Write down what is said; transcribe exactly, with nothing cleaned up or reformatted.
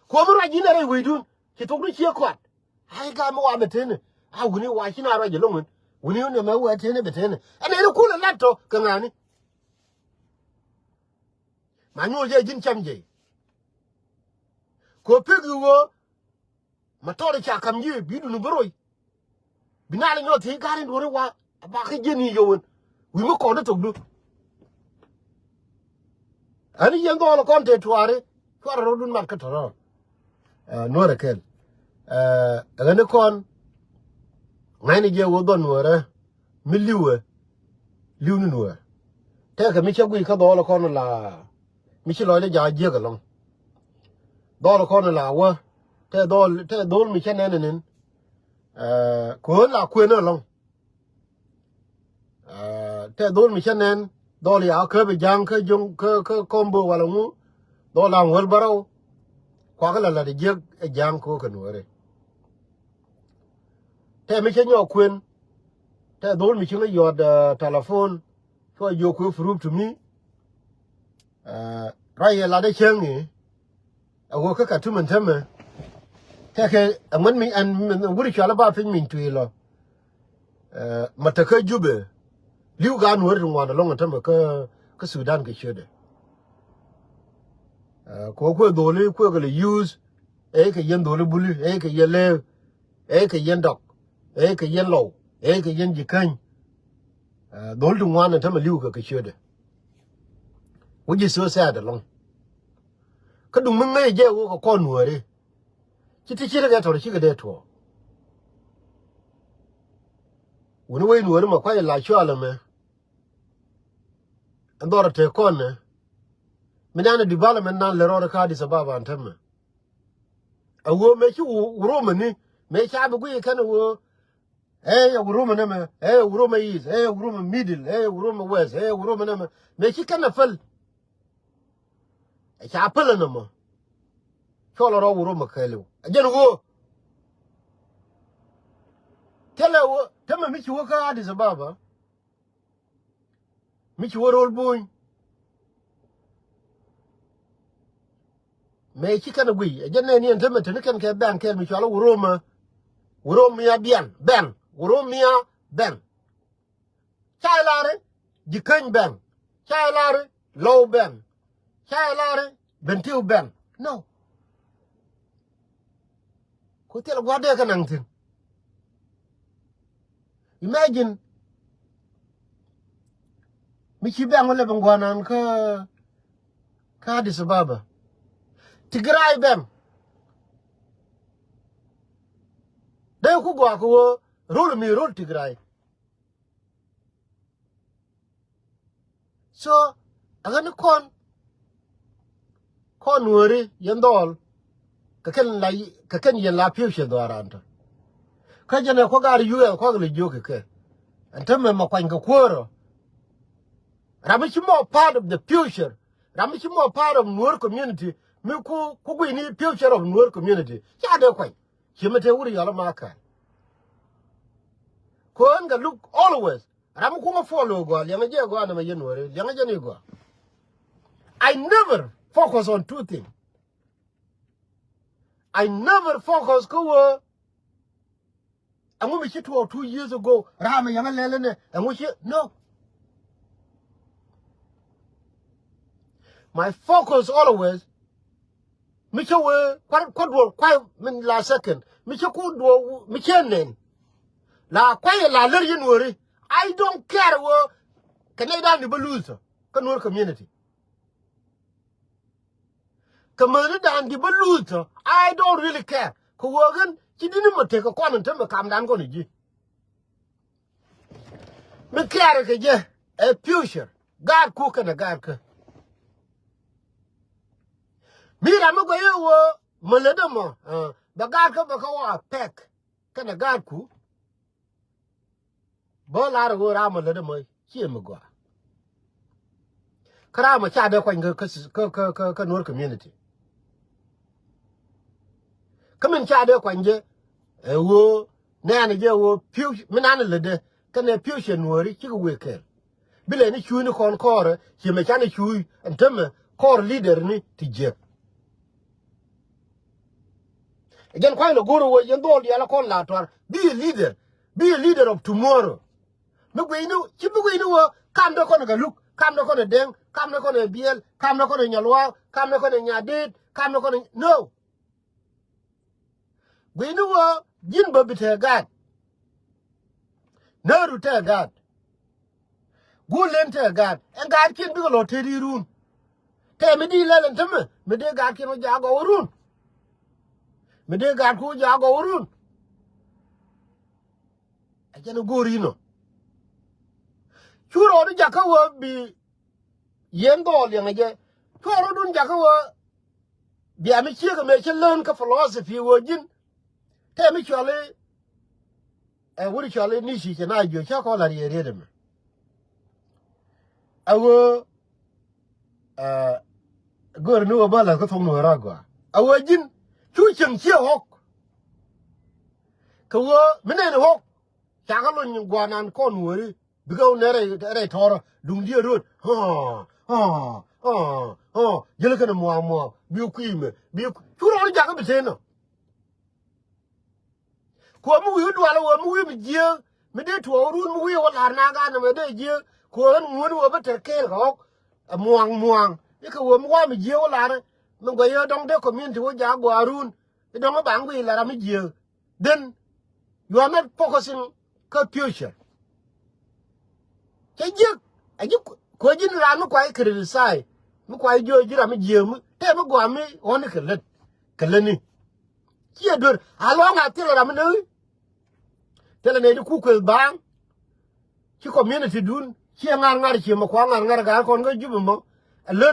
Kuɔth mi ruac yïn ɛ rɛy wecdun ci thokdu cië kɔat. Ai, gam mi wa bɛ tënɛ. A wuni wa ci na ruac ɛlɔŋ wun. Wuni wun ɛmɛ wɛ tënɛ bɛ tënɛ. Ɛn ɛn kulɛ lat tɔ kɛ ŋa̱ni. Ma nyuɔl jɛ ji̱n cam jɛ. Kɛ pek i̱ ɣöö ma tɔɔt ca kam ji̱ bi duni bi roc. Bi nal inyɔ thiec ga̱r in duɔ̱ri wa a ba kä ji̱n i̱ yowän. Wi̱i̱ mi kɔn i̱ thokdu. Ɣän i̱ yɛn dhɔɔl kɔn te tuaari cuarɛ rɔ̱dun mat kä tɔ̱rɔ̱. Ɛ, nuɔ̱rɛ kɛl. Ɛ, ɣän i̱ kɔn ŋa̱cni jɛ wä dhɔn nuɔ̱ɔ̱rä mi li̱wɛ. Li̱w ni nuɔ̱ɔ̱r. Tɛkɛ mi cä guic kä dhɔɔl kɔn la mi ci lɔcdä ja̱ jiäk ɛlɔ̱ŋ. Dhɔɔl kɔn la wä tɛ dhɔɔl tɛ dhɔɔl mi cä nɛn ɛnɛn. Ɛ, kɛ ɣän la kuën ɛlɔ̱ŋ. Ɛ, tɛ dhɔl mi cä nɛn dhɔl ya kä bi ja̱ŋ kä jo̱ŋ kä kä kɔmbo wala ŋu. Dhɔl la ŋuäl bärɔw. Kuakä la lat jiäk ɛ ja̱ŋ kɛ wä kɛ nuɔ̱ɔ̱ri. Tɛ mi cä nyɔk kuën. Tɛ dhɔl mi ci ŋä yɔt, ɛ, telephone. Cuɔ jiök kuë proof to me. Ɛ, ruac yɛ lat ɛ cäŋ i̱. Ɛ wä kä Khartoum ɛn tämɛ. Tɛkɛ ɛŋuɛn mi ɛn wuri cual ɛ ba piny min tui̱ lɔ. Ɛ, ma te kä Jubɛ. Li̱w gaat nuɔ̱ɔ̱ri ti ŋuan ɛlɔ̱ŋ ɛn tämɛ kä, kä Sudan kɛ ciötdɛ. Ɛ, kɛ wä kuɛ dholi kuɛ kɛ lɛ use. Ɛ kɛ yɛn dholi buli, ɛ kɛ yɛn lëë, ɛ kɛ yɛn dɔk, ɛ kɛ yɛn lɔw, ɛ kɛ yɛn ji̱ käny. Ɛ, dholi ti ŋuan ɛn tämɛ li̱w kɛ kɛ ciötdɛ. Which is so sad ɛlɔ̱ŋ. Kä duŋ mi ŋäc jɛ wä kɛ kɔn nuɔ̱ɔ̱ri. Ci ti ci ri kɛ tɔr ci kɛ dee tuɔɔk. Wuni wec nuɔ̱ɔ̱ri ma kuac la cual ɛmɛ. Ɛn dhɔr ɛ te kɔn ɛ. Mi nan ɛ development nan lɛ rɔɔd kä Addis Ababa ɛn tämɛ. Ɛ ɣöö mëë ci Wu-, Wuromɛ ni mëë ca bi guiy kɛn ɛ ɣöö. Ɛ yɛ Wuromɛ nɛmɛ, ɛ yɛ Wuromɛ East, ɛ yɛ Wuromɛ Middle, ɛ yɛ Wuromɛ West, ɛ yɛ Wuromɛ nɛmɛ. Mëë ci kɛn ɛ päl. Ɛ ca päl ɛ nɔmɔ. Cɔl ɛ rɔ Wuromɛ kɛɛliw. Ɛ jɛn ɣöö. Thilɛ ɣöö, tämɛ mi ci wä kä Addis Ababa. Mi ci wä ro̱l buny. Mëë ci kɛn a guiy, ɛ jɛn nɛɛni ɛn tämɛ teni kɛn kɛ bɛn kɛɛl mi cual a Wuromɛ. Wuromia biɛn, bɛn, Wuromia bɛn. Ca ɛ lari, ji̱ käny bɛn. Ca ɛ lari, lɔw bɛn. Ca ɛ lari, Bentiu bɛn. No. Ku thil gua̱dɛ kä naŋ thi̱n. Imagine. Mi ci bɛŋ wä lɛ bi gua̱nan kä, kä Addis Ababa. Tigray bɛŋ. Dee ku gɔaa kɛ wä rol mi rol Tigray. So, a ɣän ni kɔn, kɔn nuɔ̱ɔ̱ri yɛn dhɔl, kɛ kɛn la, kɛ kɛn yɛn la future dhɔaaran tɔ. Kä jɛn ɛ kuak ar yuɛ kuak lɛ jiök kɛ kɛ. Ɛn tämɛ ma kuany kɛ kuäärä. Ram mi ci mɔ part of the future. Ram mi ci mɔ part of Nuer community. Mi ku, ku guini future of Nuer community. Ca dee kuany. Ci mi te wuri yɔl ma kɛ. Kɔn kɛ look always. Ram mi kuŋä follow gɔaa, liɛŋɛ jɛ gɔaa nɛmɛ yɛn wä ri, liɛŋɛ jɛ ni gɔaa. I never focus on two things. I never focus kä wä. Ɛŋu mi ci tuɔɔk two years ago, ram mi yɛŋɛ lɛlɛ nɛ, ɛŋu ci, no. My focus always, mi cä wee kua̱r, kua̱r duɔl kuay min la second. Mi cä ku duɔl, mi cä nɛn. La kuay la lär yɛn weri. I don't care wee kɛ nɛy dan di bä luth kä Nuer community. Kɛ mäni dan di bä luth, I don't really care. Kɛ wee gɛn ci dini mɔ tek kɛ kɔn in te mi kam dan kɔn ji̱. Mi care kɛ jɛ ɛ future. Gaat ku kɛnɛ gaat kä. Mi ram mi gɔaa yɛ wee mɛ lɛ dɛ mɔ, bɛ gaat kä bɛ kä wä a pɛk kɛnɛ gaat ku. Bä lar wee ram mɛ lɛ dɛ mɔ ciɛ mi gɔaa. Kä ram mɔ ca dee kuany kä, kä, kä, kä, kä Nuer community. Kä min ca dee kuany jɛ ɛ wee nɛɛni jɛ wee future, mi nani lɛ dee kɛnɛ future Nueri cikɛ wee kɛɛl. Bi lɛ ni cuuy ni kɔn kɔɔrɛ, ci mɛ canɛ cuuy ɛn tämɛ kɔɔr leader ni ti jiɛk. Jɛn kuany lɛ go̱r wä yɛn dhɔl diaal kɔn la tuar. Be a leader. Be a leader of tomorrow. Mi guiyni, ci bi guiyni wä, kamdɛ kɔn ɛ Galuk, kamdɛ kɔn ɛ Dɛŋ, kamdɛ kɔn ɛ Biɛl, kamdɛ kɔn ɛ Nyalwaw, kamdɛ kɔn ɛ Nyadit, kamdɛ kɔn ɛ, no. Guiyni wä, ji̱n bä bi tɛ gaat. Nääru tɛ gaat. Guul len tɛ gaat. Ɛn gaatkiɛn bikɛ lɔ tet i̱ run. Tɛ mi di lɛl ɛn tämɛ, mi dee gaatkiɛn wä jaak gɔw run. Mi dee gaatku wä jaak gɔw run. Ɛ jɛn i̱ go̱o̱r inɔ. Cu rɔɔdu jakä wä bi yɛn dhɔɔl yɛn ɛ jɛ. Cu rɔɔdun jakä wä bia mi ciek ɛmɛ cä lään kä philosophy wä ji̱n. Tɛ mi cuali ɛ wut cuali ni ci cɛ na jiö cä kɔn la riet riet ɛmɛ. A wä Ɛ, gör ni wä bä la̱th kä thok ni wä ragwa. A wä ji̱n, cu cieŋ ciɛ ɣɔk. Kɛ wä, mi nɛn ɣɔk. Ca kä lony guanan kɔn weri. Bikɛ wä nɛ rɛy, rɛy tɔrä. Duŋ diɛ röt. Ɔ, ɔ, ɔ, ɔ. Jälä kɛn muaŋ muaŋ. Bi kui̱ mɛ. Bi ku-, cu rɔɔni jakä bi ten nɔ. Kuɔ mi wi̱i̱ wä dual wä mi wi̱i̱ mi jiääk mi dee tuɔɔk run mi wi̱i̱ wä la̱r na gan nɛmɛ dee jiääk. Kuɔ ɣän ŋuɔ̱n wä bä tɛr kɛɛl kɛ ɣɔk. Ɛ muaŋ muaŋ. Ikɛ wä mi wa mi jiääk wä la̱r. Mi guɛ yɛ dɔ̱ŋ dee community wä jaak gɔaa run. I̱ dɔ̱ŋ i̱ ba ŋuic la̱r a mi jiääk. Then you are not focusing kä future. Cɛ jiäk, a ji̱ kuɛ ji̱n raan mi kuay criticize, mi kuay jiö ji̱ ram mi jiääk mi, tɛ mi gɔaa mi ɣɔni kɛ lät, kɛ lätni. Ciɛ duer, a lɔ̱ŋ a thilɛ ram mi näk i̱. Thilɛ nɛy ti ku kueth baaŋ, ci community dun, ciɛ ŋa̱r ŋa̱r ciɛ mɛ kua ŋa̱r ŋa̱r ga̱a̱r kɔn kä Jubɛ mɔ, a lär